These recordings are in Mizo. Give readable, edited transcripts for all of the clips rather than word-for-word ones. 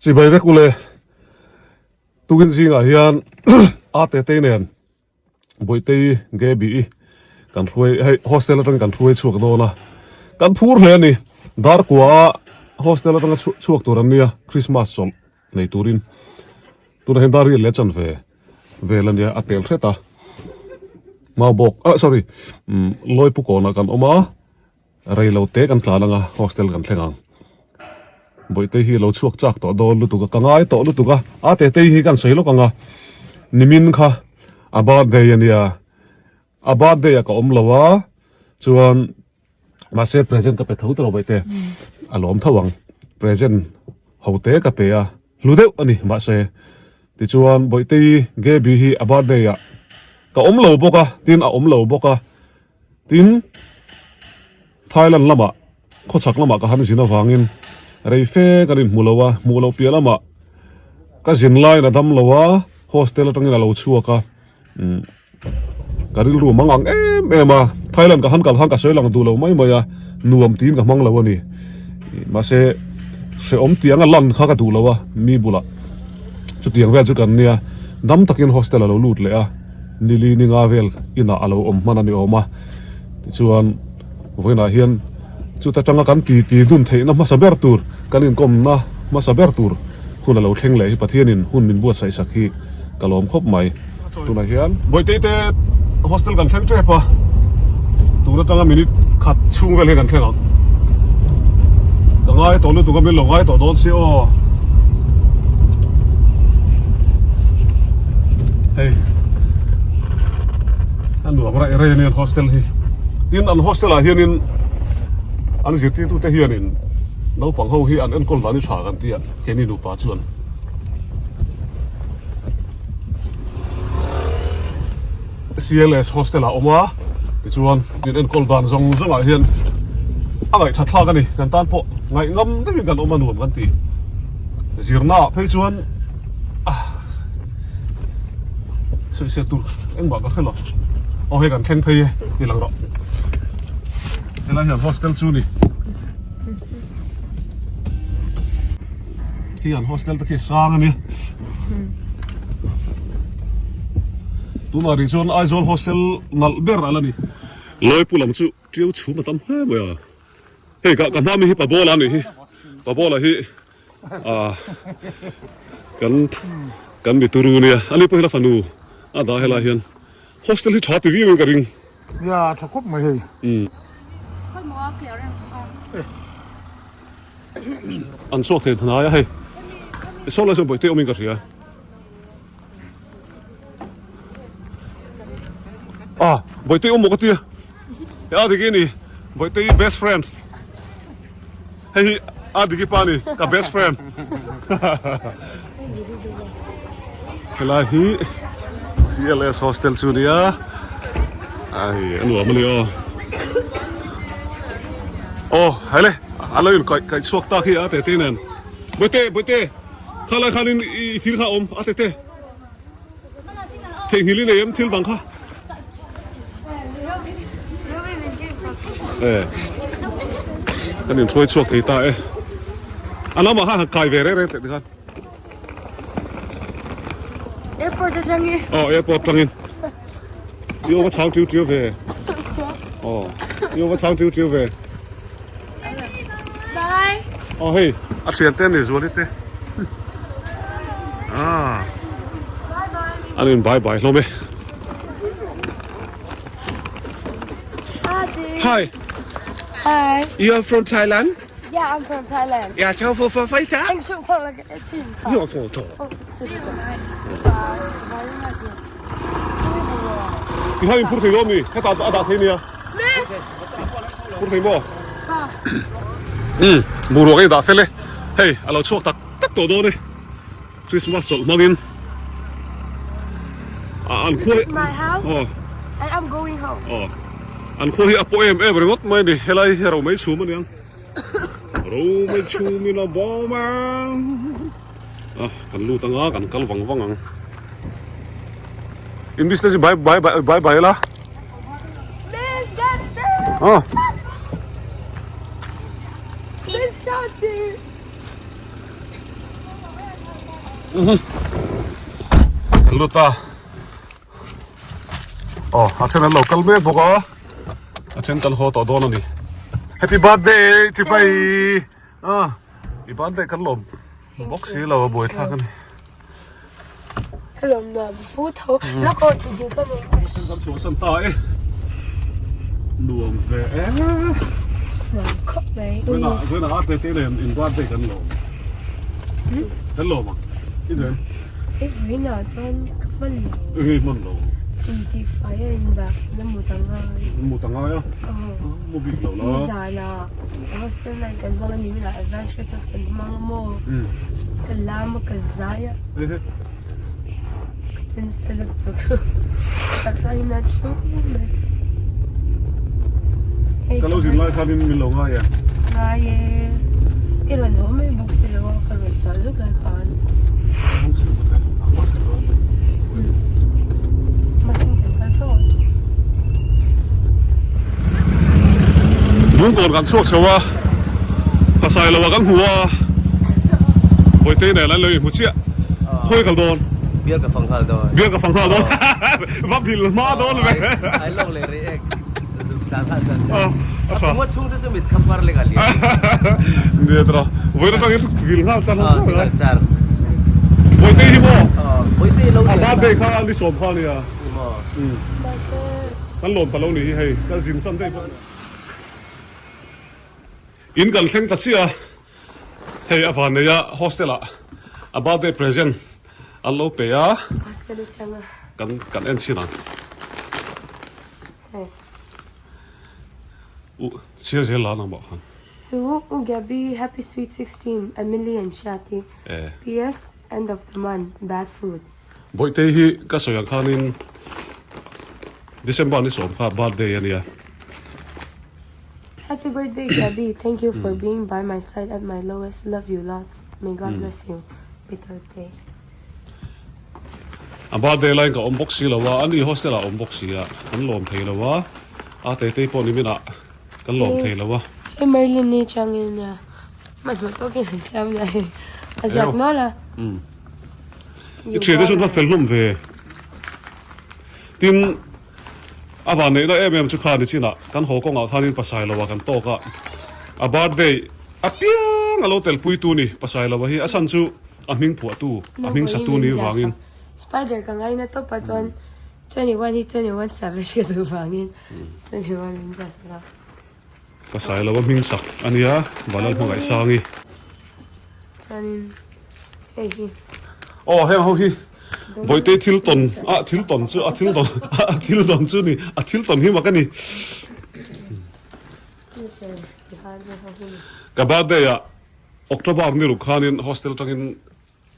Chibai vek ule tukin zingah hian a tete nen Bawihtei Gaby kan hruai hei hostel atang kan hruai chhuak dawn a kan phur hle a ni Darkua a hostel atanga chhuak tur an nia Christmas chawlh nei turin tunah hian dar riat leh chanve vel a nia a pel hret a Maubawk ah sorry umm Lawipu kawnah kan awm a. Rei lo te kan tlan anga hostel kan thleng ang. Bawihtei hi a lo chhuak chak tawh dawn lutuk a, ka ngai tawh lutuk a, a tetei hi kan sawi lawk anga nimin kha a birthday a nia, a birthday ah ka awm lo a, chuan mahse present ka pe tho ta lo Bawihte, a lawm tho ang, present ho te ka pe a, hlu deuh a ni mahse tichuan Bawihtei Gaby hi a birthday ah ka awm lo bawk a, tin a awm lo bawk a. Tin, Thailand lamah khawchhak lamah ka han zin avangin rei fe kan inhmu lo a, hmuh loh piah lamah ka zin laiin a dam lo a, hostel atangin a lo chhuak a, umm ka rilru mang ang em em a, Thailand ka han kal khan ka sawi lang duh lo mai mai a, nuam tiin ka hmang lo a ni. Mahse, hrehawm tiang a lan kha ka duh lo a, mi bulah chutiang vel chu kan nia, dam takin hostel a lo lut leh a. Nili ni nga vel inah a lo awm hman a ni awm a, tichuan vawiinah hian chuta tanga kan ti ti dun theihna hmasa ber tur, kan inkawmna hmasa ber tur hun a lo thleng leh hi Pathianin hun min buatsaih sak hi ka lawm khawp mai. Tunah hian Bawihtei te hostel kan thleng tep a, tun atanga minute khat chhung vel hi kan thleng ang. Ka ngai tawh lutuk a min lo ngai tawh dawn si aw. Hei a nuam raih raih a ni an hostel hi tin an hostel ah hianin an zirtirtu te hianin naupang ho hi an enkawl dan hi tha kan ti a keini nupa chuan. CLS hostel ah awm a tichuan in enkawl dan zawng zawng ah hian a ngaihthat thlak a ni kan tan pawh ngaih ngam deuhin kan awm a nuam kan ti zirna ah phei chuan ah sawisel tur engmah ka hre lo aw hei kan thleng phei e ti lang rawh helai hian hostel chu ni Khi an hostel te khi sang a nia. Tunah rih chuan Aizawl hostel nalh ber a la ni. Lawipu lam chu ṭiau chhum a tam hle mai a. Hei ka ka hma mi hi Pabola a nih hi. Pabola hi ah kan kan mi turu nia. Ani pawh hi la fanu a dah helai hian. Hostel hi tha ti viau in ka ring. Nia tha khawp mai hei. An chhuak thei hnai a hei. Saw lai sawn bawihte awmin ka hria. Ah bawihte awm maw ka tia. He a diki ni bawihte i best friend. Hei hi a diki pa ni ka best friend. Helai hi CLS hostel chu nia ai a nuam a ni aw aw hai le a lo in kaih kaih chhuak tak hi a tete nen bawihte bawihte khalai khanin i thil kha a awm a tete. Theihnghilh i nei em thil dang kha? E kan inhruai chhuak thei ta e. A lamah khan han kai ve reng reng teh tikhan. Airport atangin. Aw airport atangin. I aw va chhang tiu tiu ve. Aw i aw va chhang tiu tiu ve. Bye. Aw hei a thian te ni zuali te. Ah. An in bye bye hlawm e. Hi. Hi. You are from Thailand? Yeah, I'm from Thailand. Yeah, tell for for fighter. Anh sung phong là cái chim. You are from Thailand. Ti khan in phur thei dawn mi? Heta a dah thei nia. Phur thei maw? Umm boruak a indah fel e. Hei a lo chhuak tak tak tawh dawn e. Christmas chawlh hmangin an khua hi aw aw an khua hi a pawh em em ringawt mai a ni. Helai hi ro mai chhum a niang. Ro mai chhumin a bawm a. A kan lut anga kan kal vang vang ang. In business bye bye bye bye la. Ah. Kan lut a. Aw a then an lo kal mek bawk a. A then kan haw tawh dawn a ni. Happy birthday chipai. A i birthday kan lawm bawk si lo a buaithlak a ni. Ka lawm nuam fu tho. La kawr ti ding ka nei. Kan chhuahsan ta e. Nuam ve e. Nuam khawp mai. Vawiinah vawiinah a tete nen in birthday kan lawm. Kan lawm ang. I nen. I vawiinah chuan ka hman lo. Enge i hman lo? Intifai a indah na mut a ngai. Mut a ngai a? Aw. Mu bik lo la. Nizanah hostel night kan hmang a ni minah advance Christmas kan hmang a maw? Ka lam a ka zai a. Ka chin se lutuk. Taksa hi na thu mai. Ka lo zin lai khanin min lo ngai em? Ngai e. I rawn haw mai bawk si lo a, ka rawn chhuah zuk lai khan. Masin kan kal tho ang. Lungkawn kan chhuak chho a, Pasai lo ah kan hmu a, Bawitei nen an lo inhmu chiah. Khawi kal dawn? Bial ka fang nghal dawn. Bial ka fang nghal dawn. Va bil hma dawn ve. Ai lawk leh react zuk tlan nghal chuan. A tha. A chhung te chu mit kham var lek a lian. Nia tawh. Vawiin atangin vil nghal char char. Vil char. Bawitei hi maw? Bawitei lo. A birthday kha ni sawm kha nia. Ni maw? Kan lawm ta lo ni hi hei. Kan zin san daih bawk. In kan thleng ta chiah a. Hei a van nei a hostel ah a birthday present an lo pe a. Hostel atanga. Kan kan en chhin ang. Hei. U chhia zel la nangmah khan. Chu U Gaby happy sweet 16 Emily and Hriati. Eh. PS end of the month bad food. Bawihtei hi ka sawi ang khanin December ni sawm kha birthday a nia. Happy birthday Gaby thank you for being by my side at my lowest love you lots may God bless you Peter te. A birthday laiin ka awm bawk si lo a, ani hostel ah awm bawk si a, kan lawm thei lo a, a Tetei pawh nimin ah kan lawm thei lo a. Hei Merlin ni changin nia hmanhmawh tawkin an siam nia hei a ziak nual a. I thiante chuan va fel hlawm ve. Tin. A van neihna em em chu kha ni chinah kan haw kawngah khanin Pasailoa kan tawk a, a birthday apiang a lo telpuitu ni Pasailoa hi a chhan chu a hming phuahtu, a hming satu ni vangin. Spider ka ngaina tawp a chuan 21 hi 21 savage ka duh vangin 21 min ziah sak a. Pasailoa hming sak a nia, Vanlal Hmangaihsangi. Chuanin hei hi. Aw heng ho hi Bawihte thil tawn a thil tawn chu a thil tawn a thil tawn chu ni a thil tawn hi mak a ni. Ka birthday ah October ni ruk khanin hostel atangin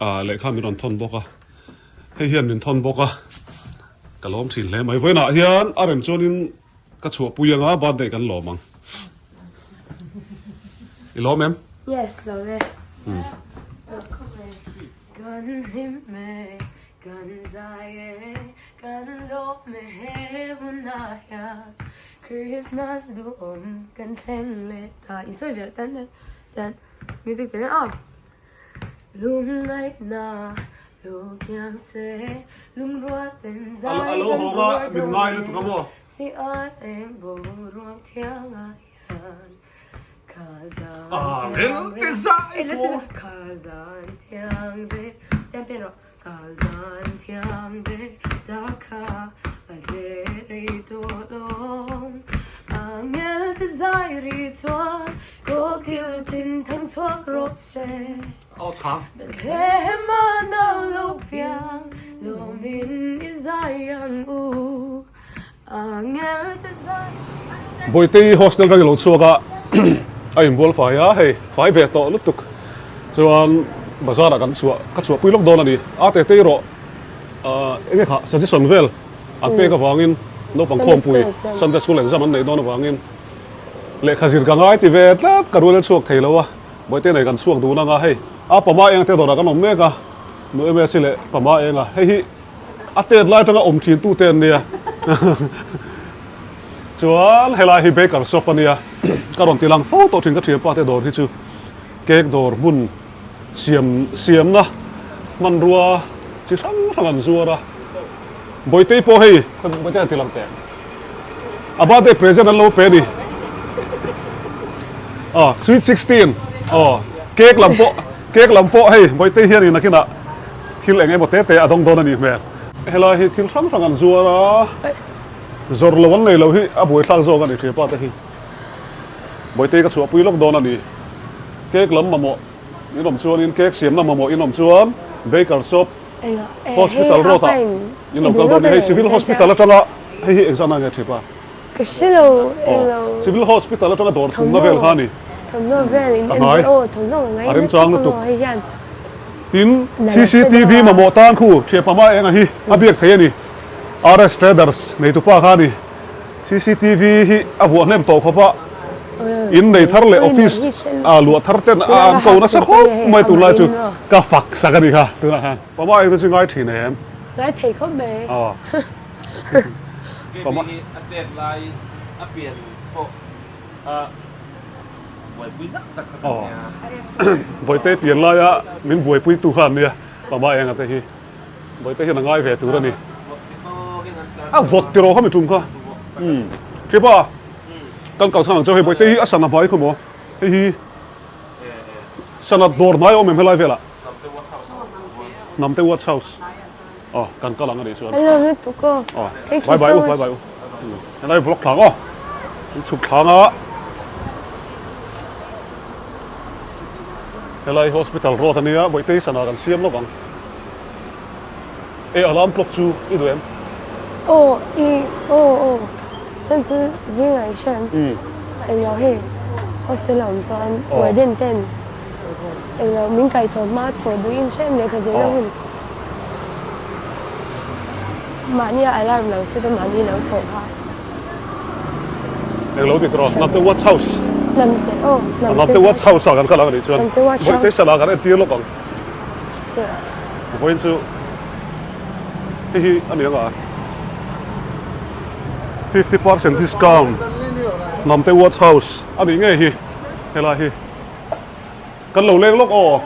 lehkha min rawn thawn bawk a, hei hian min thawn bawk a, ka lawm thin hle mai. Vawiinah hian a rem chuanin ka chhuahpui anga birthday kan lawm ang. I lawm em? Yes, lawm e. Kan hlim e, kan zai e, kan lawm e he hunah hian Christmas duhawm kan thleng leh ta. Insawi ve tan tan tan music te nen aw. Lungngaihna lo kiang se lungrual ten zai A lo kan haw a, vur min dawn ngai lutuk a e maw? Si an eng boruak thiangah hian Kha zan Ah, thiang rel re te zai Eh, pawh. Kha zan thiang re Tiang pian rawh Kha zan thiang re ta kha a re rei tawh lawng Angel te zai ri chuan Kawkil tin thang chhuak rawh se. Aw chhang. Bethlehem ah nau lo piang lawmin i zai ang u. Angel te zai. Bawihte hostel ka lo chhuak a, a inbual fai a, hei fai ve tawh lutuk chuan bazar ah kan chhuah ka chhuahpui lawk dawn a ni. A tete erawh enge kha suggestion vel an pek avangin naupang khawmpui Sunday school exam an neih dawn avangin Lehkha zir ka ngai ti ve tlat, ka rual a chhuak thei lo a, Bawihte nei kan chhuak dun anga hei a pama eng te dawrah kan awm mek a, nu Msi leh pama eng a, hei hi a tet lai atanga awm thin tu te an nia. Chuan helai hi baker shop a nia, ka rawn ti lang fo tawh thin ka thianpa te dawr hi chu cake dawr hmun siam siamna. Hmanrua chi hrang hrang an zuar a. Bawitei pawh hei, Bawitei an ti lang teh. A birthday present an lo pe a ni. Aw, sweet 16. Aw, cake lam pawh, cake lam pawh hei Bawitei hianin nakinah thil eng emaw te te a dawng dawn a nih hmel. Helai hi thil hrang hrang an zuar a, zawrh lo an nei lo hi a buaithlak zawk a ni thianpa te hi. Bawitei ka chhuahpui lawk dawn a ni. Cake lam mamawh in awm chuanin cake siamna mamawh in awm chuan baker shop hospital road ah in lo kal dawn a ni. Hei civil hospital atanga hei hi engzah na nge thianpa? Ka hre lo englo. Civil hospital atanga dawr thumna vel kha a ni. Thawmhnaw vel in en ve aw thawmhnaw ka ngaina A remchang lutuk. hei hian. Tin CCTV mamawh tan khu thianpa hma enga hi a biak thei a ni. RS Traders neitupa kha a ni. Cctv hi a vuah hnem tawh khawp a, in nei thar leh office a luah thar ten a an ko nasa khawp mai tunlai chu ka fak sak a ni kha tunah khan. Pama engte chu ngai thin em? Ngai thei khawp mai. Aw. Gaby hi a tet lai a pian pawh a buaipui zak zak kha kan nia. Bawihte pian laia min buaipui tu kha an nia Pama enga te hi. Bawihte hian a ngai ve tur a ni. A vawt tiraw kha mi tum kha. Umm. Thipa kan kalsan ang chu hei Bawihte hi a sana hmai khaw maw? Hei hi sana dawr hnai a awm em helai velah? Hnamte Watch House. Aw kan kal ang a nih chuan. Hello lutuk aw. Aw. Thank you Bye bye so u, bye much. bye u. Helai vlog thlang aw. In chhuk thlang a. Helai hospital road a nia Bawihte hi sana kan siam lawk ang. E alarm clock chu i duh em? Aw i aw aw chuan chu zingah i hria em? Englo hei hostel a awm chuan warden ten englo min kai thaw hma thaw duh in hria em lehkha zirna hun mahnia alarm lo set a mahni lo thawh kha. Englo ti tawh Hnamte watch house. Hnamte aw Hnamte watch house ah kan kal ang anih chuan Hnamte watch house. Bawihte sana kan entir lawk ang. Yes. Vawiin chu hei hi a ni anga 50% discount Hnamte Watch House a nih ngei hi helai hi kan lo leng lawk aw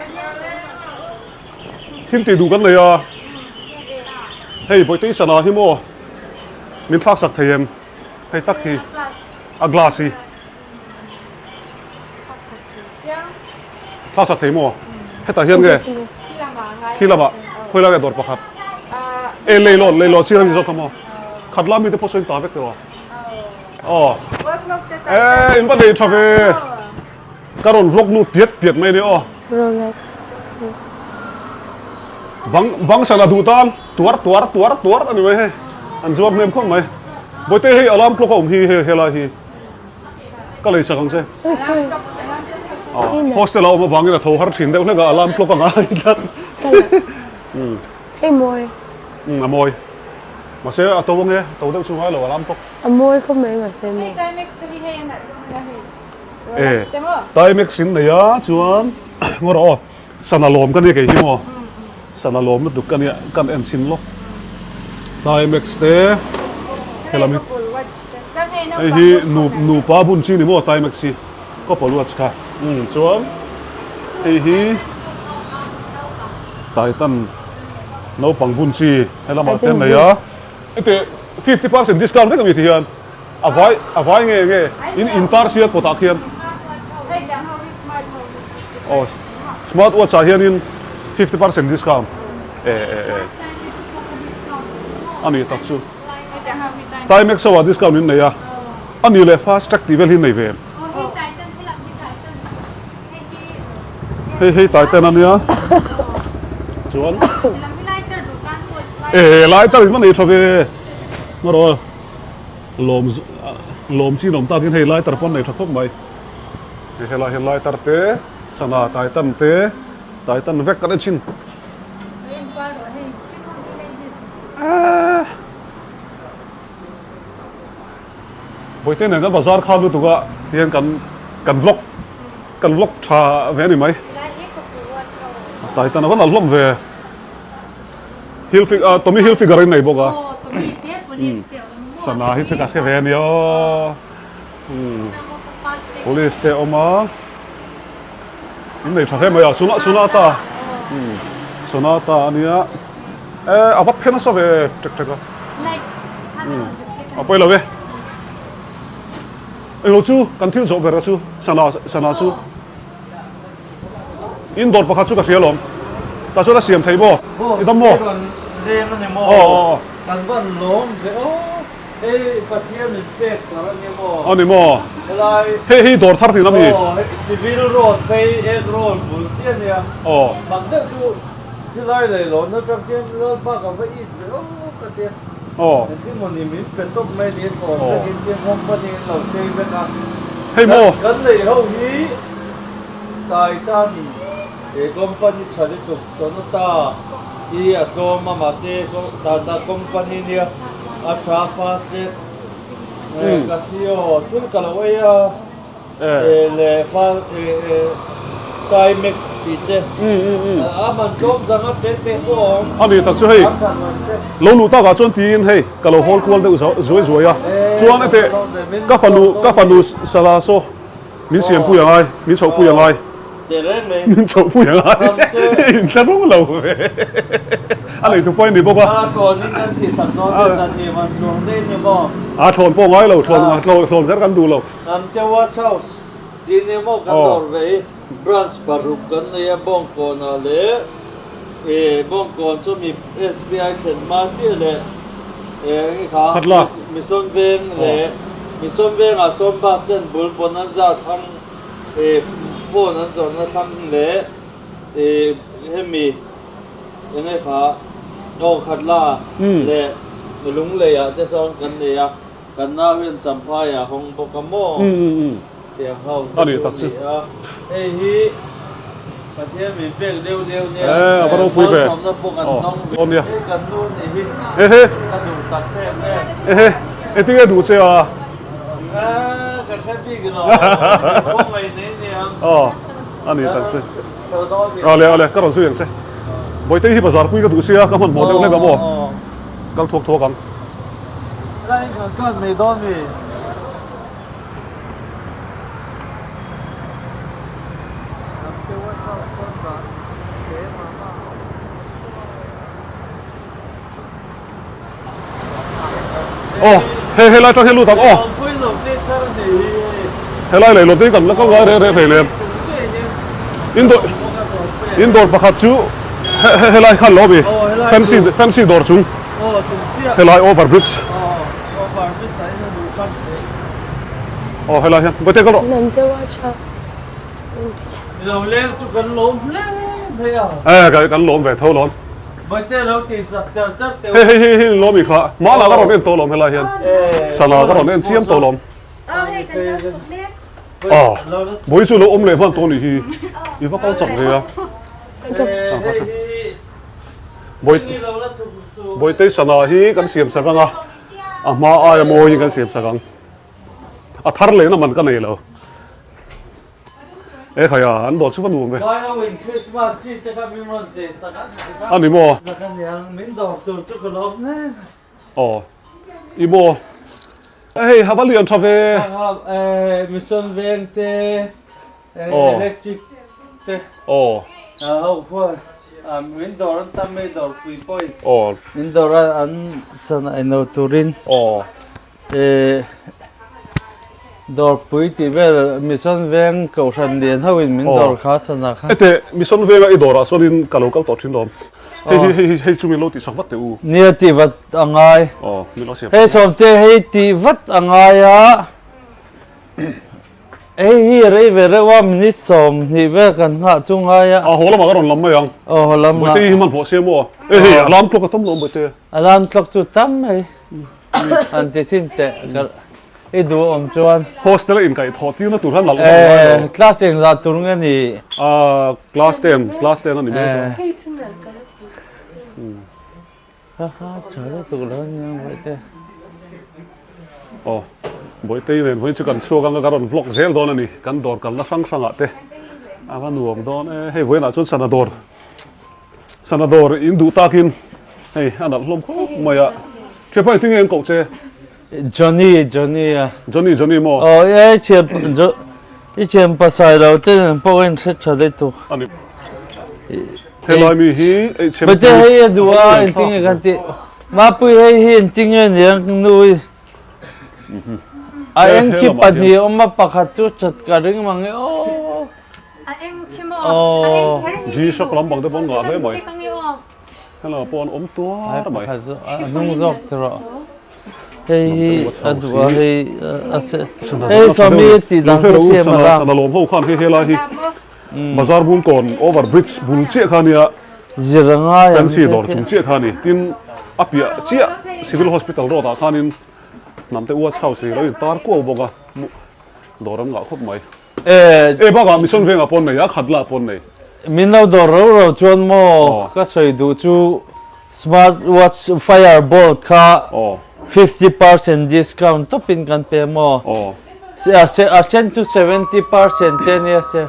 thil tih duh kan nei a hei Bawihte sana hi maw min thlak sak thei em hei tak hi a glass hi. Thlak sak thei maw? Hetah hian nge khi lamah khawi lai nge dawr pakhat e leilawn leilawn sir a ni zawk kha maw? Khat la mite pawh sawi ta vek tiraw? Aw e in va nei tha ve ka rawn vlog lut piat piat mai a ni aw. Rolex. Bang bang sana duh tan tuar tuar tuar tuar a ni mai hei an zuar hnem khawp mai. Bawihte hei alarm clock a awm hi hei helai hi. Ka lei sak ang che. Hostel a awm avangin a tho har thin deuh hlek a, alarm clock a ngai tlat. Hei mawi. Umm a mawi. Mahse a to ange, to deuh chu ngai lo alarm clock. A mawi khawp mai mahse maw. E, Timex in nei a chuan ngaw rawh aw, sana lawm ka nia kei hi maw. Sana lawm lutuk ka nia, kan en chhin lawk. Timex te helam hi. Hei hi nu nupa bun chi ni maw Timex hi couple watch kha umm chuan hei hi Titan naupang bun chi he lamah te an nei a heti 50% discount vek a ni ti hian a vai a vai nge nge in intar sia kawtah khian aw smart watch ah hianin 50% discount e e e a ni tak chu. Timex ho ah discount in nei a, a ni leh fast track tih vel hi in nei ve em? Hei hei Titan a nia chuan e lighter in va nei tha ve ngaw rawh lawm lawm chin awm takin hei lighter pawh an nei tha khawp mai hei helai hian lighter te sana Titan te Titan vek kan en thin. Bawihte nen kan bazar khan lutuk a tihian kan kan vlog kan vlog tha ve a ni mai. Titan a va nalh hlawm ve. Hilfig ah Tommy Hilfiger in nei bawk a. Sana hi chu ka hre ve a ni aw. Police te a awm a. In nei tha hle mai a Suna Sunata. Sonata a nia e a va phe nasa ve tek tek a a pawi lo e englo chu kan thil zawh ber a chu sana sana chu in dawr pakhat chu ka hria lawm tah chuan a siam thei maw i dam maw aw aw kan van lawm ve aw hei Pathian min pek thar a ni maw a ni maw helai hei hi dawr thar tihna mi aw hei civil road phei egg roll bul chiah a nia aw mak deuh chu chulai leihlawn atang chian Lalpa ka va it ve aw ka tia aw engtin maw ni min pe tawp mai ni thlawn vekin tin company in lo chei vek a hei maw kan nei ho hi Titan he company tha lutuk Sonata hi a tlawm a mahse Tata company nia a tha fast track Casio thil ka lo ei a leh Timex tih te a man tlawm zanga te te pawh a awm. A ni tak chu hei lo luh takah chuan tiin hei ka lo hawl kual deuh zuai zuai a chuan ete ka fanu ka fanu sala saw Min siampui a ngai, min chhohpui a ngai. Min chhohpui a ngai. Intla rawng lo ve. A lei tu pawh a ni bawk a. A thlawn pawh ngai lo, thlawn thlawn kher kan duh lo. Branch paruk kan nei a, Bawngkawnah leh Bawngkawn chu mi SBI thlen hma chiah leh kha Mission Veng leh Mission Vengah sawn bus ten bul Bonanza thlang phone an zawrhna thlang leh hemi enge kha aw Khatla leh Lungleiah te sawn kan nei a. Kan nau hian Champhai a hawng bawk a maw? Tiang ho te chu a ni a. Hei hi Pathian min pek deuh deuh nia. Malsawmna pawh kan dawng ve. Hei kan nu nih hi ka duh tak em em. Engtin nge duh che a? Ka hre bik lo. Khawngaih nei niang. A ni tak che. Awle awle ka rawn zui ang che. Bawihte hi bazar pui ka duh sia ka hmanhmawh deuh hlek a maw? Kal thuak thuak ang. Aw hei helai tang hian lut ang aw. Helai lei lawm te hi kan la kal ngai reng reng hlei lem. In dawr in dawr pakhat chu helai khan lo mi fancy fancy dawr chung helai over bridge aw helai hian bawihte kal rawh. E kan lawm ve tho lawm. Hei hei hei hei lawm i kha mahla ka rawn en tawh lawm helai hian sana ka rawn en chiam tawh lawm. Aw bawi chu lo awm leh hman tawh nih hi i va kal chak ve a. Bawitei sana hi kan siam sak ang a a hma aia mawiin kan siam sak ang a thar lehna man ka nei lo. E khai a, an dawt chu va nuam ve. A ni maw? Aw, i maw? Hei, ha va lian tha ve. Mission veng te, electric te. Aw. Ho khuan min dawr an tam mai dawr pui pawhin. Aw. Min dawr an sana ino turin. Aw. Dawrpui tih vel Mission Veng Kohhran lian ho in min dawr kha sana kha. Hete Mission Venga i dawrah chuan in ka lo kal tawh thin lawm. Hei hi hei hi hei chu min lo tihsak vat teh u. Nia tih vat a ngai. Aw min lo siam. Hei Sawmte hei tih vat a ngai a. Hei hi rei ve reuh a minute 20 vel kan nghah chu ngai a. A haw lamah ka rawn lam mai ang. Aw haw lamah. Bawihte hi hmanhmawh siam aw. Hei hei alarm clock a tam lawm Bawihte. Alarm clock chu tam mai. An ti chin teh i duh awm chuan. Hostel a inkaih thawh tirna tur hian nalh vak ngai lo. Class engzah tur nge ni? Class ten, class ten a ni mek a. Hei chu nalh ka la ti. Ha ha tha lutuk lo nia Bawihte. Aw Bawihtei nen vawiin chu kan chhuak anga ka rawn vlog zel dawn a ni. Kan dawr kalna hrang hrangah te a va nuam dawn e. Hei vawiinah chuan sana dawr. Sana dawr in duh takin hei a nalh hlawm khawp mai a. Thianpa engtin nge an koh che? Johnny, Johnny a. Johnny, Johnny maw? Aw e thian Jo i thian pasai lo te nen pawh in hre tha lutuk. A ni. Helai mi hi HMT. Bate hei a duh a engtinge kan tih. Mapui hei hi engtinge niang nui. A eng khi pahnih awm a pakhat chu chat ka ring mang e aw. A eng khi maw? A eng kher hi. G-Shock lampang te pawh an ngah hle mai. Helai pawh an awm tuar mai. Pakhat chu a hnung zawk ti rawh. Hei hi a duh a hei a se. Hei sawmi tih dang chu siam a la. Sana lawm ho khan hei helai hi Bazar Bungkawn over bridge bul chiah kha nia. Zir a ngai ang Fancy dawr chung chiah kha a ni. Tin a piah chiah Civil Hospital road ah khanin Hnamte Watch House hi lo in tar kuau bawk a, dawr an ngah khawp mai. E bakah Mission Vengah pawh an nei a, Khatla pawh an nei. Min lo dawr rau rau chuan maw ka sawi duh chu smart watch fire bolt kha 50% discount tawpin kan pe maw? A then chu 70% te ania se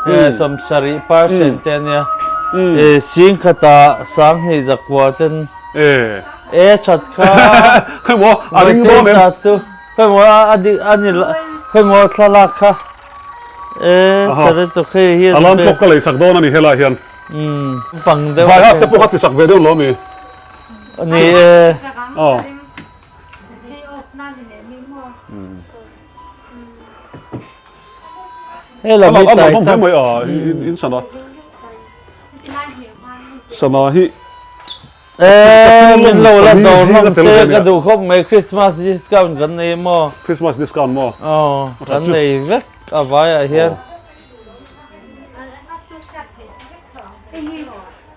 70% te ania singkhata sanghnih zakua ten e that kha Khawi maw a ring dawn em? Khawi maw a dik a ni khawi maw thlalak kha e that e hei hian Alarm clock ka lei sak dawn a ni helai hian pang deuh Vai hat te pawh a ti sak ve deuh lo ami? Ni e. Hei lam hi tai tak. In sana. Sana hi. Eh, min lo la dawr hlawm se ka duh khawp mai Christmas discount kan nei maw? Christmas discount maw? Aw, kan nei vek a vaiah hian.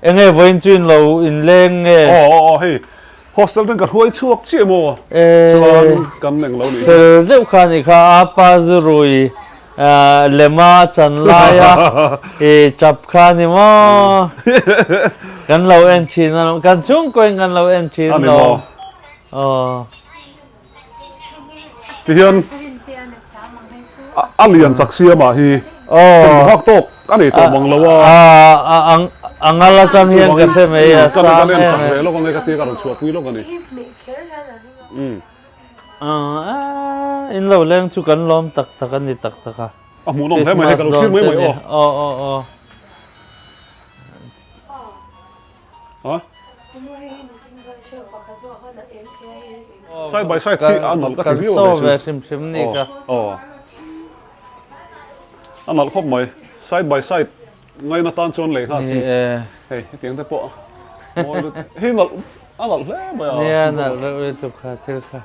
Enge vawiin chu in lo inleng nge? Aw aw aw hei Hostel ten ka hruai chhuak chiah maw? Chuan kan eng lo nih hi. Fel deuh kha nih kha a pa zurui lema a chan lai a i chap kha ni maw? Kan lo en thin alawm, kan chhungkaw in kan lo en thin alawm. Aw. Tihian a lian chak siamah hi thawmhnaw hak tawk a nei tawh mang lo a. A ngal atang hian ka hre mai a sang em em. Kan ve lawk ange ka tia ka rawn chhuahpui lawk a ni. In lo leng chu kan lawm tak tak a ni tak tak a. A hmuhnawm hle mai hei ka lo thlir mai mai aw. Aw aw aw. Ha? Side by side khi a nalh ka ti viau Kan saw ve hrim hrim ni ka. Aw. A nalh khawp mai. Side by side ngaina tan chuan lei nghal chi. Hei hetiang te pawh mawi lut. Hei nalh a nalh hle mai a. Nia nalh reuh lutuk kha thil kha.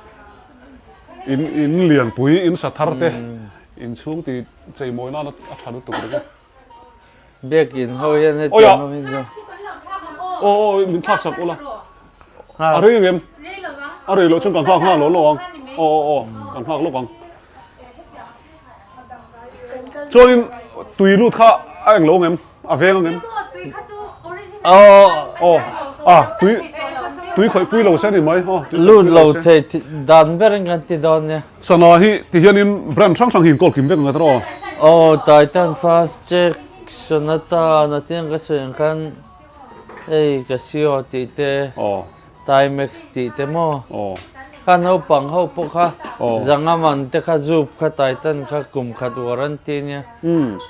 In in lianpui in sa thar te in chhung ti cheimawi nan a tha lutuk ringawt. Biakin ho hian hetiang ho hi chu. Aw aw min thlak sak ula. A rei ang em? A rei loh chuan kan nghak nghal lo lo ang. Aw aw aw kan nghak lawk ang. Chuanin tui lut kha a eng lo ang em? A veng ang em? Aw aw a tui tui khawih pui lo se ni mai. Aw lut lo thei dan berin kan ti dawn nia. Sana hi ti hianin brand hrang hrang hi inkawl kim vek ang tawh. Aw Titan Fast Check Sonata na chiang ka sawi ang khan hei Casio tih te Timex tih te maw kha naupang ho pawh kha zanga man te kha zup kha Titan kha kum khat warranty nia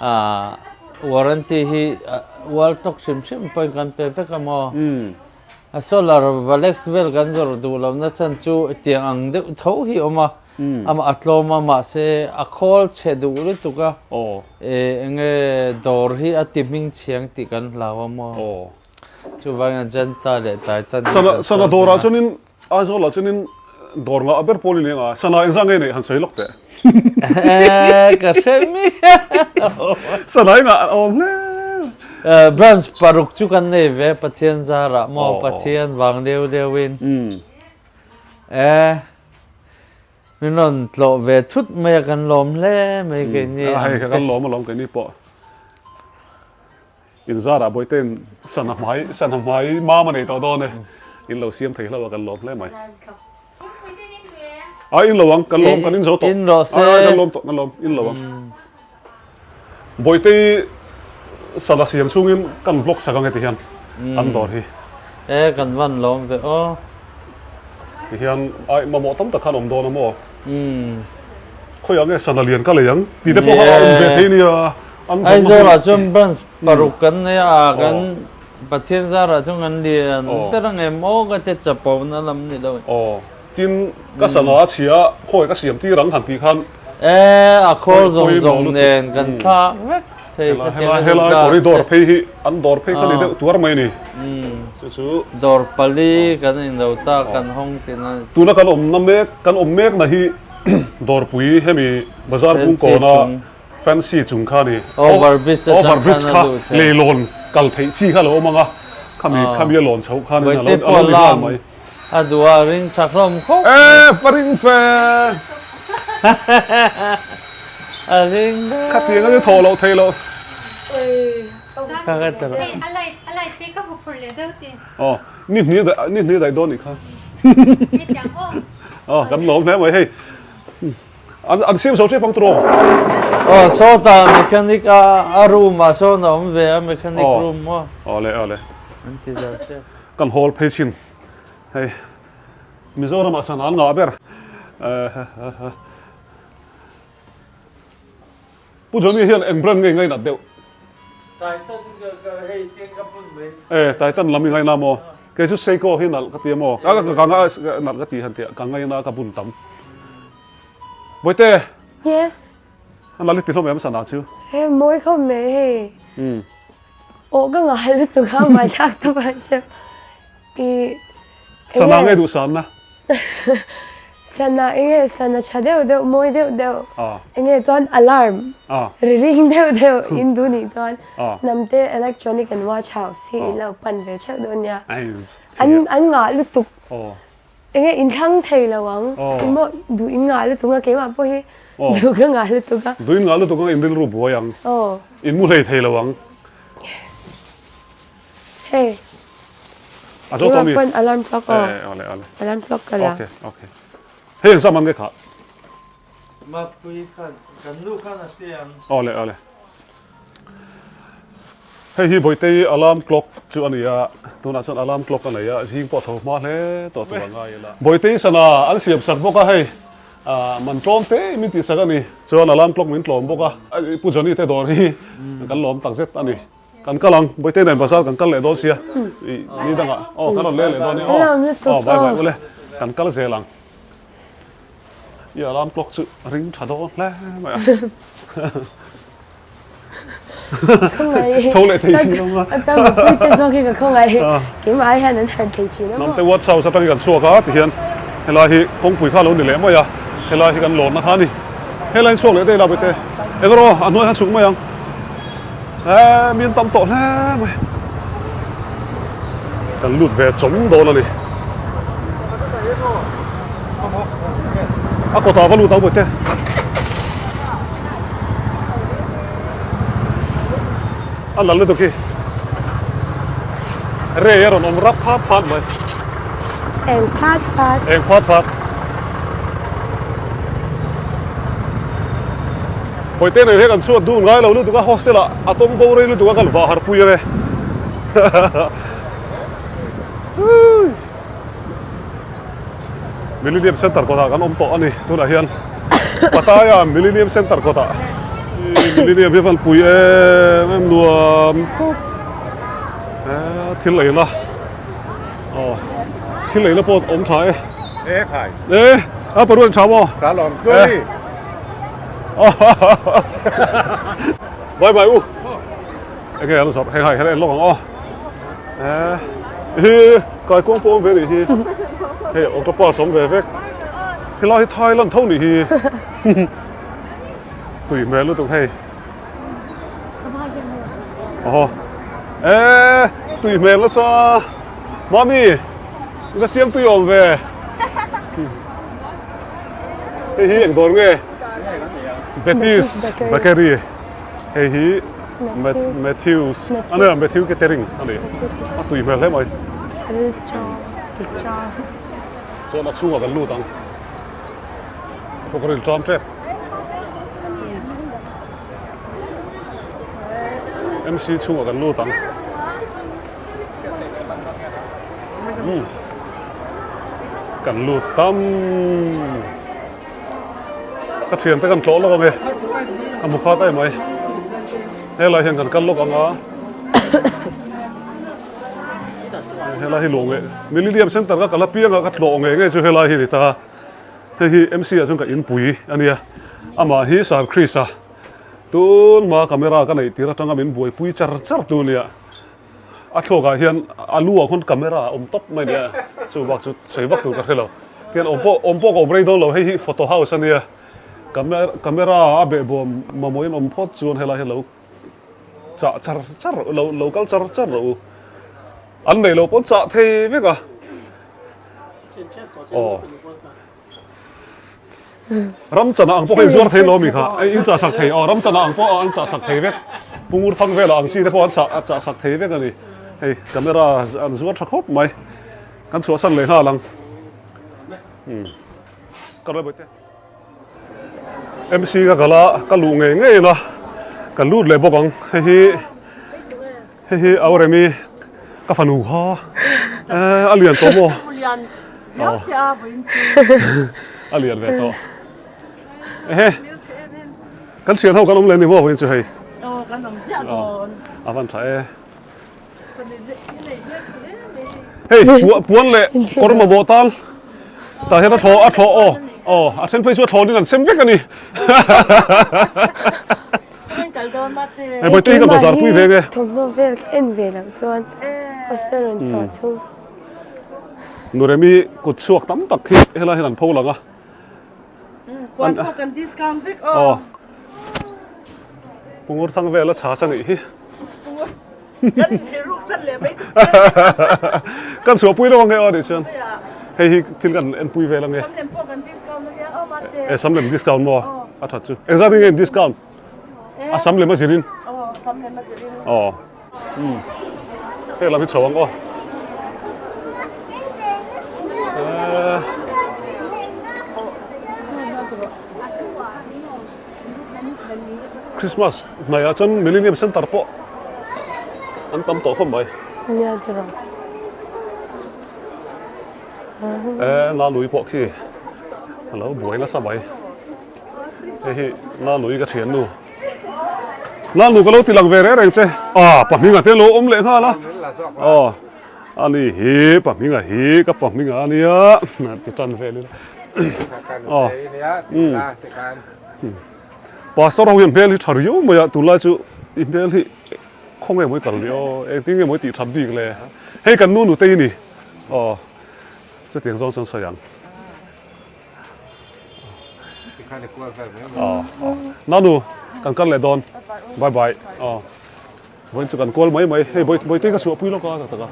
ah warranty hi world talk hrim hrim pawhin kan pe vek a maw. A solar valex vel kan zawrh duh lohna chhan chu tiang ang deuh tho hi a awm a, amah a tlawm a mahse a khawl chhe duh lutuk a, eng nge dawr hi a ti hming chhiang tih kan hlau a maw? Chuvangin Ajanta leh Titan hi kan sawi Sana dawrah chuanin Aizawlah chuanin dawr ngah ber pawl i ni ang a, sana engzah nge neih han sawi lawk teh. Ka hre miau. Sana engah a awm hle. Branch paruk chu kan nei ve Pathian zarah maw Pathian vang leu leuin e min rawn tlawh ve thut mai a kan lawm hle mai keini ang te. Hei kan lawm alawm keini pawh. In zarah Bawitein sana hmai sana hmai mam a nei tawh dawn e. In lo siam thei hlauh a kan lawm hle mai. A in lo ang kan lawm kan in zo tawh. In rawh se. Kan lawm tawh kan lawm in lo ang. Bawitei sana siam chungin kan vlog sak ang e ti hian an dawr hi. E kan van lawm ve aw. Ti hian ai mamawh tam tak khan awm dawn a maw. Khawiah nge sana lian ka lei ang tih te pawh kha a awm ve thei nia. Aizawlah chuan branch paruk kan nei a kan. Pathian zarah chuan kan lian ber ang em aw ka che chapo na lam ni lo. Aw tin ka sana a chhia khawi ka siam tir ang han tih khan. E a khawl zawng zawng nen kan thlak vek thei kha tiang a Helai corridor phei hi an dawr phei kha ni deuh tuar mai a ni. Chu chu. Dawr pali kan inlo ta kan hawng tina. Tuna kan awmna mek kan awm mek na hi dawrpui hemi bazar kungkawna Fancy chung kha ni. Over bridge Over bridge kha leilawn kal theih chi kha lo awm ang a, khami khami a lawn chhoh khan in a lo a lo ni nghal mai. A duh a ring tha hlawm khawp mai. E va ring fe! A ring ber. Khatiang a ni thawh loh theih loh. Kha ka ti rawh. Hei a light a light hi ka hmu phur leh deuh ti. Aw ni hnih daih ni hnih daih dawn nih kha. Hetiang aw. Aw kan lawm hle mai hei. An an siam zo ṭep ang turaw? Aw sawtah mechanic a a room ah sawn a awm ve a mechanic room maw? Aw le aw le. An ti zo ṭep. Kan hawl phei chin hei Mizoram ah sana an ngah ber. Pu Johnny hian eng brand nge i ngainat deuh? Titan ka hei tiang ka hmun mai. E Titan lam i ngaina maw? Kei chu Seiko hi nalh ka ti a maw? Ka ka nalh ka ti han tih ka ngaina ka bun tam. Bawihte! Yes. A nalh i ti hlawm em sana chu? He mawi khawp mai hei. Aw ka ngai lutuk a hmaithlak ta pah hrep. I Sana nge duh sanna? Sana enge sana tha deuh deuh mawi deuh deuh enge chuan alarm ri ring deuh deuh in duh nih chuan Hnamte electronic and watch house hi in lo pan ve theuh dawn nia. An an ngah lutuk enge in thlang thei lo ang emaw duh in ngah lutuk a keimah pawh hi duh ka ngah lutuk a. Duh in ngah lutuk ang in rilru buai ang in mu hlei thei lo ang. Yes. Hei. A zo tawh mi? Keimah pawn alarm clock aw. Eh, ole ole. Alarm clock ka la. Okay, okay. Hei ang saman nge kha? Mapui khan, kan nu khan a hria ang. Ole ole. Hei hi Bawitei alarm clock chu a ni a, tunah chuan alarm clock a nei a, zing pawh tho hma hle tawh tur a ngai ila. Bawitei sana an siam sak bawk a hei, man tlawm te min tih sak a ni. Chuan alarm clock min tlawm bawk a, Pu Johnny te dawr hi kan lawm takzet a ni. Kan kal ang, Bawihte nen bazar kan kal leh dawn sia, ih ni dangah aw kan rawn leh leh dawn nia aw, aw bye bye ule, kan kal zel ang. I alarm clock chu a ring tha dawn hle mai a. Tho leh thei si lo a. Ka mipui te zawk hi ka khawngaih, keimah ai hian an harh thei thin a maw. Hnamte Watch House atangin kan chhuak a tihian helai hi kawngpui kha a lo ni leh mai a, helai hi kan lawnna kha a ni. Helai in chhuak leh daih la Bawihte, eng rawh a hnuai khan chhuk mai ang. Eee mi an tam tawh hle mai. Kan lut ve chawm dawn a ni. A kawtah va lut ang Bawihte. A lal lutuk hi. Rei a rawn awm rap phat phat mai. Eng phat phat. Eng phat phat. Hawite nei hi kan chhuat dun ngai lo lutuk a, hostel ah a tawng bo rei lutuk a kan vah harh pui ange. Millennium Center kawtah kan awm tawh a ni tunah hian Pattaya Millennium Center kawtah Millennium hi a van pui em em nuam khawp thil eina aw thil eina pawh awm tha e. E khai. E a paruan tha maw? Tha lawm chuai. Bye bye u. Enge an zawrh hei hai hei lawk ang aw. Eh hi kai kuang pawh awm ve nih hi. Hei octopus awm ve vek. Helai hi Thailand tho nih hi. Tui hmel lutuk hei. Aw. Eh tui hmel nasa. Mami i va siam tui awm ve. Hei hi eng dawr nge? Betis Bakery. Hei hi Matthews a nia Matthew Catering a ni. A tui hmel hle mai. Chuan a chhungah kan lut ang. Pawh ka ril ṭam ṭep. MC chhungah kan lut ang. Kan lut tam. Ka thian te kan tlawh lawk ang e. Ka hmu khat ai mai. Helai hian kan kal lawk ang a. Helai hi luah ngei Millennium Centre ka kal apianga ka tlawh ngei ngei chu helai hi a ni ta. Hei hi MC ah chuan ka inpui a nia. Amah hi Sir Chris a tun hma camera ka neih tir atanga min buaipui char char tu nia. A thluak ah hian a lu ah khawn camera a awm tawp mai nia. Chu bak chu sawi vak tur ka hre lo. Tihian awm pawh awm pawh ka awm rei dawn lo. Hei hi photo house a nia. Camera a behbawm mamawhin awm phawt chuan helai hi lo chah char char lo lo kal char char rawh u. An neih loh pawn chah thei vek a. Aw. Ram chana ang pawh kha in zuar thei lo mi kha. Ei in chah sak thei aw ram chana ang pawh an chah sak thei vek. Pungur thang velah ang chi te pawh an chah chah sak thei vek a ni. Hei camera an zuar tha khawp mai. Kan chhuahsan leh nghal ang. Umm. Ka rawi te. MC ka kal a, ka luh ngei ngei in a, ka lut leh bawk ang. Hei hi hei hi Auremi ka fanu kha eh a lian tawh maw? A lian ve tawh. Ehe kan thian ho kan awm leh ni maw vawiin chu hei? A van tha e. Hei puan leh kawr mamawh tan tah hian a thlawh a thlawh aw aw a then phei chu a thlawh in an sem vek a ni. Hei bawihte hi ka bazar pui ve nge. Thawmhnaw vel ka en ve loh chuan hostel rawn chhuah chhung. Nuremi kut chhuak tam tak hi helai hian an pho lang a. Puan pawh kan discount vek aw. Pungur thang vel a chhas a nih hi. Kan inhrilh ruk san leh mai tur. Kan chhuah pui lo ange aw tih chuan. Hei hi thil kan en pui vel ange. Samlem pawh kan discount ania aw mate. E samlem discount maw? A that chu. Engzat nge discount? A samlem a zirin. Aw samlem a zirin. Aw. Umm. Hei lam hi chho ang aw. Christmas hnaihah chuan Millennium Centre pawh an tam tawh khawp mai. Nia tiraw. E Nanui pawh khi a lo buai nasa mai. Hei hi Nanui ka thiannu. Nanu ka lo ti lang ve reng reng che. A pahminga te lo awm leh nghal a. Aw ani hi pahminga hi ka pahminga ania ti tan vel ila. Aw Pastor ho hian hmel hi tha riau mai a tunlai chu i hmel hi khawnge mawi kal ni aw engtin nge mawi tih that bik le. Hei kan nu nutei ni. Aw chutiang zawng chuan sawi ang. Nanu kan kal leh dawn bye bye aw vawiin chu kan kual mai mai hei bawihte ka chhuah pui lawk a tak tak a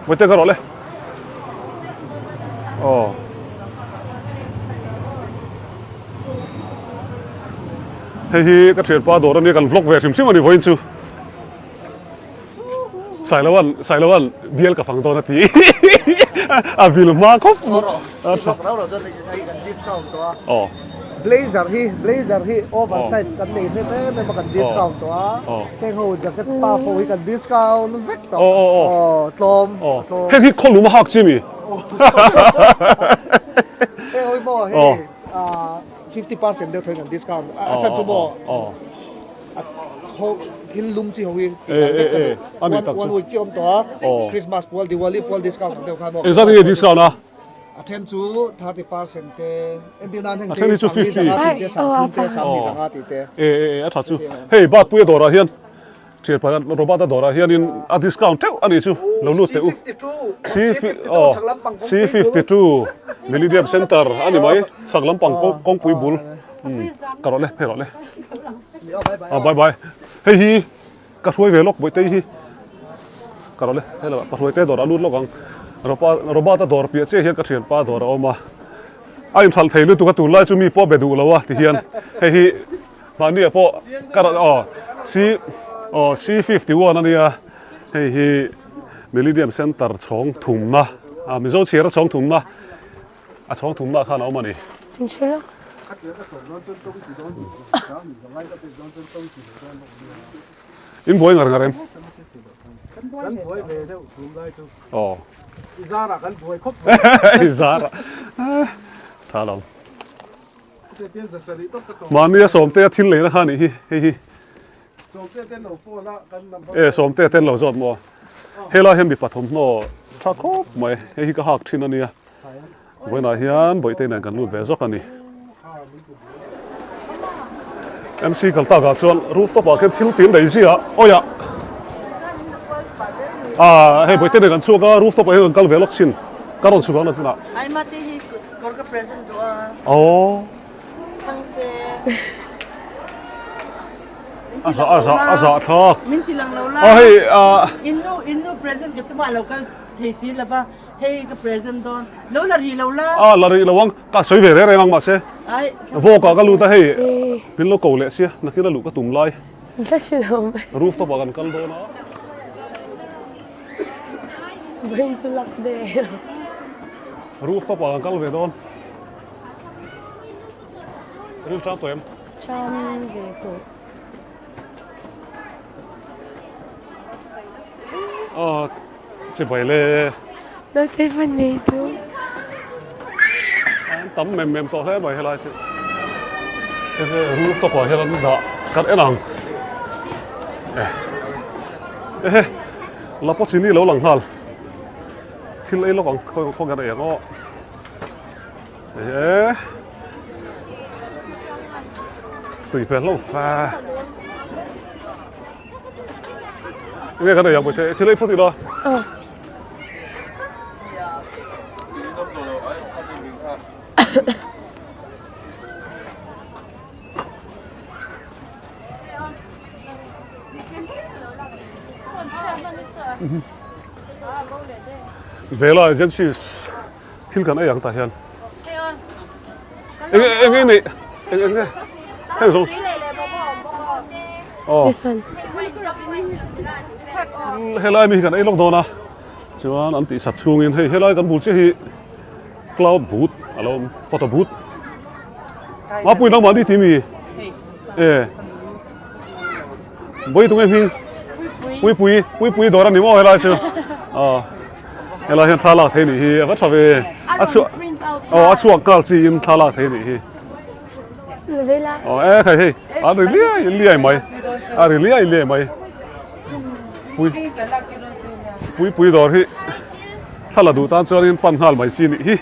bawihte ka rawh le aw hei hi ka thianpa dawr ania kan vlog ve hrim hrim a ni vawiin chu. Sailoan Sailoan bial ka fang dawn a ti a vil hma khawp a tha aw Blazer hi blazer hi over size kan nei hnem em em a kan discount tawh a heng ho jacket pa ho hi kan discount vek tawh aw tlawm tlawm heng hi khawlum a hak chi mi heng ho hi maw hei 50% deuh thaw in kan discount a chhan chu maw A tho thil lum chi ho hi tih dan vek ka duh. One week chi awm tawh a, Christmas pual, Diwali pual discount ang deuh khan maw. Engzat nge discount a? A then chu 30% te, entir nan heng te sangli zanga tih te, sangthum te, sangli zanga tih te. E e e a tha chu. Hei Batpuia dawrah hian thianpa hian Robert-a dawrah hianin a discount teuh a nih chu lo lut teh u. C52 Millennium Centre a ni mai chhak lampang kawngpui bul. Ka rawh le phei rawh le. A bye bye. Hei hi ka hruai ve lawk bawihte hi. Ka rawh le hei lo ka hruai te dawr a lut lawk ang. Ropa Robert a dawr piah chiah hian ka thianpa dawr a awm a. A inhralh thei lutuk a tunlai chu mi pawh be duh lo a ti hian hei hi mahni ah pawh ka rawh aw C aw C51 ania hei hi Millennium Centre chhawng thumna a Mizo chhiar a chhawng thumna A chhawng thumna khan a awm a ni. In buai ngar ngar em? Kan buai ve deuh thum lai chu. Aw. I zara kan buai khawp. I zara. Tha lo. Mahni a sawmte a thil leina kha nih hi hei hi. E sawmte ten lo zawt maw helai hian mipa thawmhnaw tha khawp mai hei hi ka hak thin a nia vawiinah hian bawihte nen kan lut ve zawk a ni MC kal takah chuan rooftop ah khian thil tin daih ziah awiah ah hei bawihte nen kan chhuak a rooftop ah hian kan kal ve lawk thin ka rawn chhuk ang nakinah aw. A za a za a za thlak. Min ti lang lo la. A hei a. Innu innu present ka tuma lo kal thei si lova hei ka present dawn lo la ri lo la. A la ri lo ang ka sawi ve reng reng ang mahse. Ai. Vawk ah ka lut a hei min lo ko leh sia nakin a luh ka tum lai. Hla hrilh lo mai. Rooftop ah kan kal dawn a. Vawiin chu luck day. Rooftop ah kan kal ve dawn. Ril chang tawh em? Chang ve tawh. Aw chibai le. Naute va nei tu. An tam mem mem tawh hle mai helai chu. Hehe rooftop ah hian an dah kan en ang. Ehe Lapochini lo lang nghal. Thil ei lawk ang khawi khaw hian a eng aw. Ehe. Tui hmel hlauh fa. Nge kan ei ang pawh thil ei phawt ila. Aw. Vela agencies thil kan ei ang tah hian eng eng eng nei eng eng nge heng zawng aw This one. Helai mi hi kan ei lawk dawn a chuan an tih sat chhungin hei helai kan bul chiah hi cloud booth a lo awm photo booth mapui nangmah ni tih mi e Bawi tunge hming Puipui Puipui dawr a ni maw helai chu aw helai hian thla lak thei nih hi a va tha ve a chhuah aw a chhuak nghal chi in thla lak thei nih hi aw e khai hei a ri liai liai mai a ri liai liai mai pui Puipui dawr hi thla la duh tan chuanin pan nghal mai chi nih hi.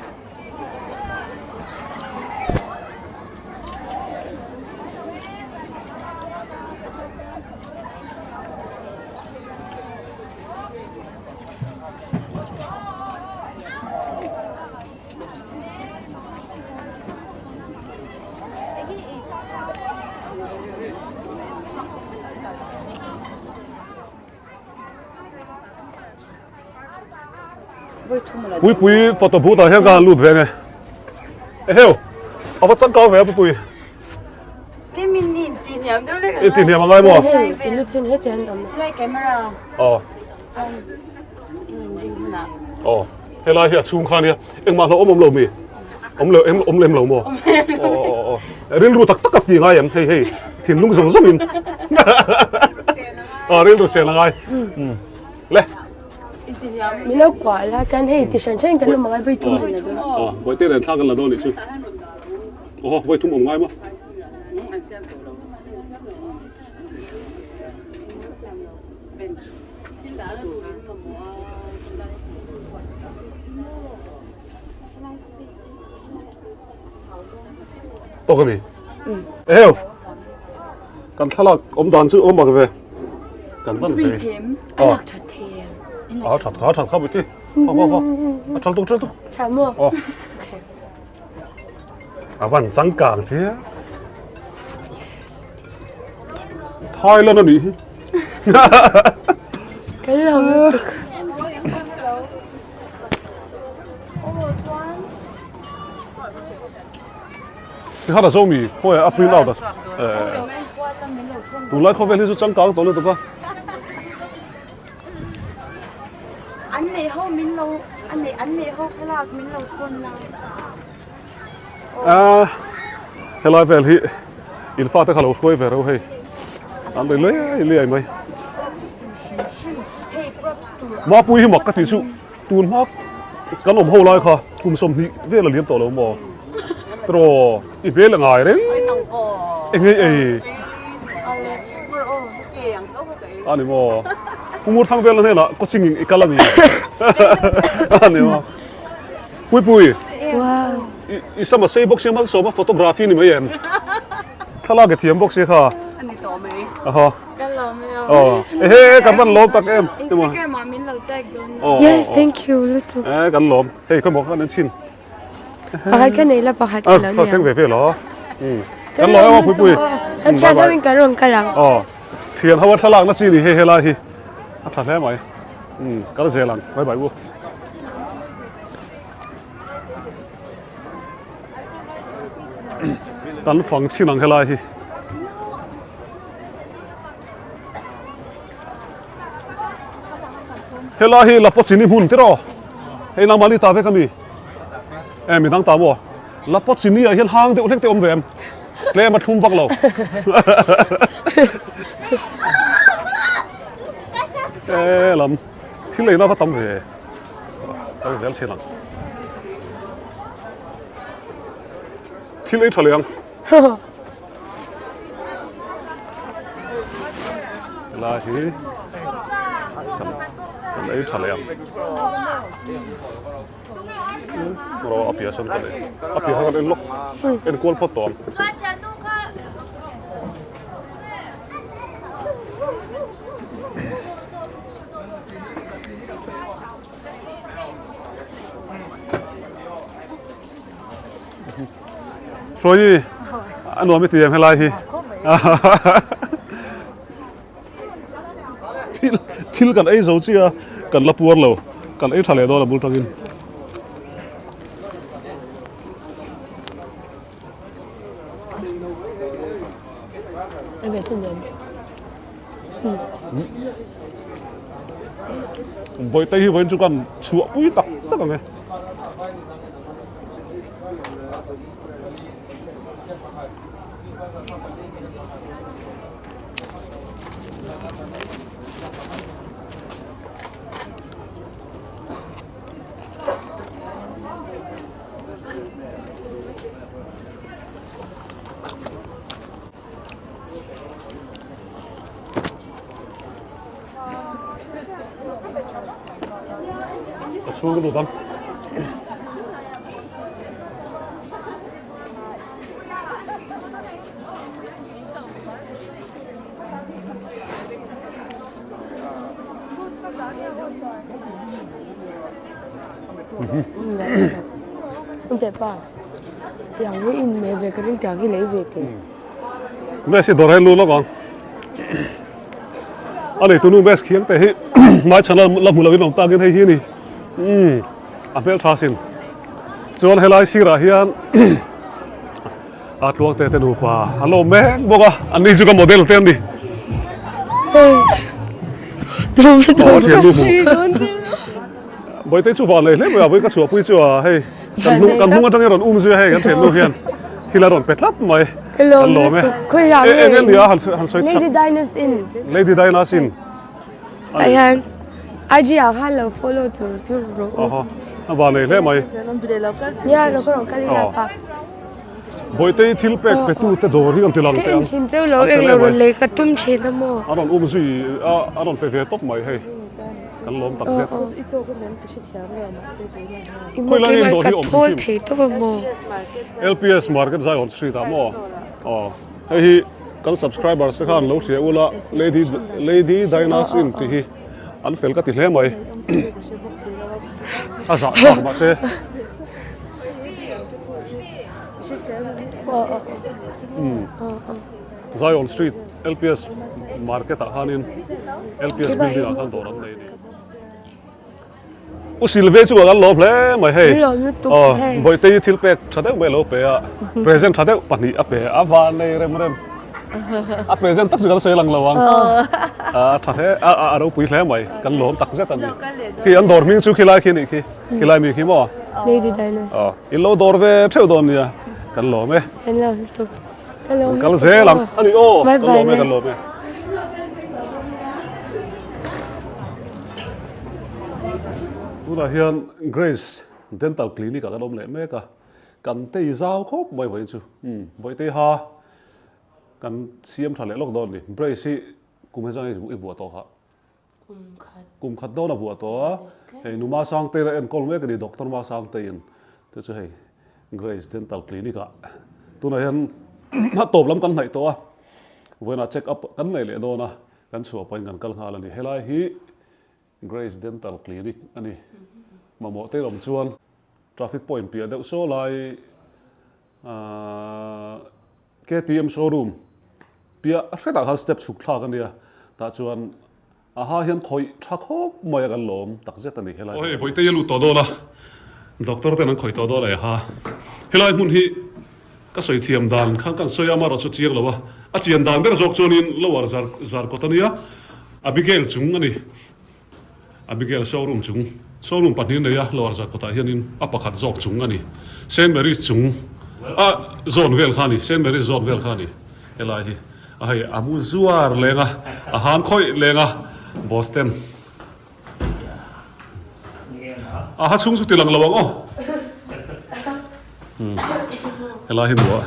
Puipui photo booth ah hian ka han lut ve nge. Eheu, a va changkang ve a Puipui. I ti hniam angai maw? Aw. Aw, helai hi a chhung kha ania. Engmah hlauh awm awm lo mi? Awm lo em awm lem lo maw? Aw aw aw. Rilru tak tak a ti ngai em hei hei thinlung zawng zawng in. Aw rilru sen angai. Le. Min lo kuah la chuan hei ti hran hran kan awm angai vawi thum an la dawn. Aw vawi te nen thla kan la dawn nih chu. Aw vawi thum awm ngai maw? Tawk a ni. Eheu. Kan thlalak awm dan chu awm bak ve. Kan van zei. A lak that thei em? A that kha that kha bui ti. Kha kha kha. A thal tuk thal tuk. Tha maw? Aw. Okay. A van changkang chia. Thailand a nih hi. Kan lo lutuk. Tikhan a zo mi khawi a print out a tunlai khawvel hi chu changkang tawh lutuk a. An nei ho min lo an nei an nei ho thlalak min lo thawn lai. A helai vel hi in fate kha lo hruai ve reuh hei an ri liai liai mai. Mapui hi mak ka tih chu tun hma kan awm ho lai kha kum 20 vel a liam tawh lo maw tiraw i bel a ngai reng eng ei ei. Ani maw? Pumur thang vel hnenah coaching in i kal ami? Ani maw? Pui pui. Wow. I i sama sei bawk sia malsawma photography ni mai em? Thlalak i thiam bawk sia kha. Ani tawh mai. Aha. Ka lawm e aw. Aw. Ehe kan van lawm tak em. Instagram ah min lo tag dawn nia. Yes, thank you lutuk. Eh kan lawm. Hei khaw maw khan an chhin. Pakhat ka nei la pakhat ka lo nia. Keng ve ve lo. Kan lawm em aw pui pui. Kan thian ho in kan rawn kal ang. Aw. Thian ho a thlalak na chi ni hei helai hi. A tha hle mai. Kal zel ang. Bye bye u. Kan fang chin ang helai hi. Helai hi Lapochini hmun tiraw? Hei nangmah ni ta vek ami? E midang ta maw? Lapochini ah hian hang deuh hlek te awm ve em? Tlem a thlum vak lo. E lam thil eina va tam ve. Kal zel chin ang. Thil ei tha leh ang. Helai hi kan ei tha leh ang. Ro a piah sawn kan ei. A piah kha kan en lawk. En kual phawt tawh ang. Sawi a nuam i ti em helai hi thil thil kan ei zo chiah a kan la puar lo kan ei tha leh dawn a bul tangin. Bawihte hi vawiin chu kan chhuah pui tak tak ang e. Ka chhung ka lut ang. Tiang hi in meh ve ka ring tiang hi lei ve teh. Messi dawr hi lu lawk ang. A nei tunu Messi khiang te hi mai chhan la hmu lovin awm takin hei hi ni. Umm a hmel tha sin. Chuan helai sirah hian a tluang te te nupa an lo awm mek bawk a. An ni chu ka model te an ni. Aw a thian nu hmu. Bawihte chu van leh hle mai a, vawi ka chhuahpui chu a hei kan hnung kan hnung atangin rawn um zui a hei kan thiannu hian thil a rawn pe tlat mai kan lawm e. Eng eng nia han han sawi Lady Dinah's Inn Lady Dinah's Inn tah hian IG ah khan lo follow tur chu rawh u. Aha a van leh hle mai. Nia lo ka rawn kal ila pa. Bawihte i thil pek pe tu te dawr hi an ti lang teh ang. Ka en thin cheu lo eng lo rawn lei ka tum thin a maw. A rawn um zui a a rawn pe ve tawp mai hei. Kan lawm tak zet. I maw keimah ka thawl thei tawp a maw. LPS Market Zion Street ah maw. Aw hei hi kan subscribers te khan lo hria ula Lady Lady Dinah's Inn tih hi an fel ka ti hle mai. A zah thlak mahse. Zion Street LPS Market ah khanin LPS building ah khan dawr an nei a ni. U Silve chu kan lawm hle mai hei. Aw Bawihte hi thil pek tha deuh mai a lo pe a, present tha deuh pahnih a pe a, van nei rem rem. A present tak chu kan sawi lang lo ang. A tha hle a a ropui hle mai kan lawm tak zet a ni. Khi an dawr hming chu khilai khi a nih khi khilai mi khi maw? Lady Dinah's. Aw in lo dawr ve theuh dawn nia kan lawm e. Kan lawm lutuk. Kan lawm Kal zel ang. A ni aw kan lawm e kan lawm e. Tunah hian Grace Dental Clinic ah kan awm leh mek a, kan tei zau khawp mai vawiin chu. Umm vawihtei ha kan siam tha leh lawk dawn a ni. Brace hi. Kum hezang i vuah tawh kha. Kum khat. Kum khat dawn a vuah tawh a. Hei nu Masangtei la enkawl mek a ni Doctor Masangteiin te chu hei Grace Dental Clinic ah tunah hian a tawp lam kan hnaih tawh a. Vawiinah check up kan nei leh dawn a, kan chhuah pahin kan kal nghal a ni. Helai hi Grace Dental Clinic a ni. Mamawh te awm chuan traffic point piah deuh saw lai ahh KTM showroom piah hretah khan step chhuk thlak a nia. Tah chuan a ha hian khawih tha khawp mai a kan lawm tak zet a ni helai. Aw hei Bawihte i a lut tawh dawn a, doctor ten an khawih tawh dawn a i ha. Helai hmun hi ka sawi thiam dan khan kan sawi a amaherawh chu chiang lo a, a chian dan ber zawk chuanin lower zar zarkawt a nia, Abigail chung a ni. Abigail showroom chung, showroom pahnih nei a, lower zarkawtah hianin a pakhat zawk chung a ni. Saint Mary's chung a zawn vel kha a ni, Saint Mary's zawn vel kha a ni helai hi. A hei a mu zuar leng a, a han khawih leng a, boss ten a ha chhung chu ti lang lo ang aw. Helai hi nuah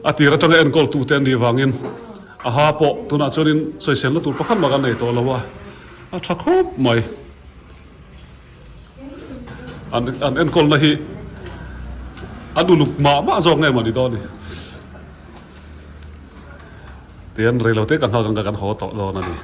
a tir atanga enkawl tu te an nih vangin a ha pawh tunah chuanin sawiselna tur pakhat mah kan nei tawh lo a, a tha khawp mai. An an enkawlna hi an uluk mah mah zawk nge mah ni dawn ni. Tihian reilote ka nghak ang ka kan haw tawh dawn a ni.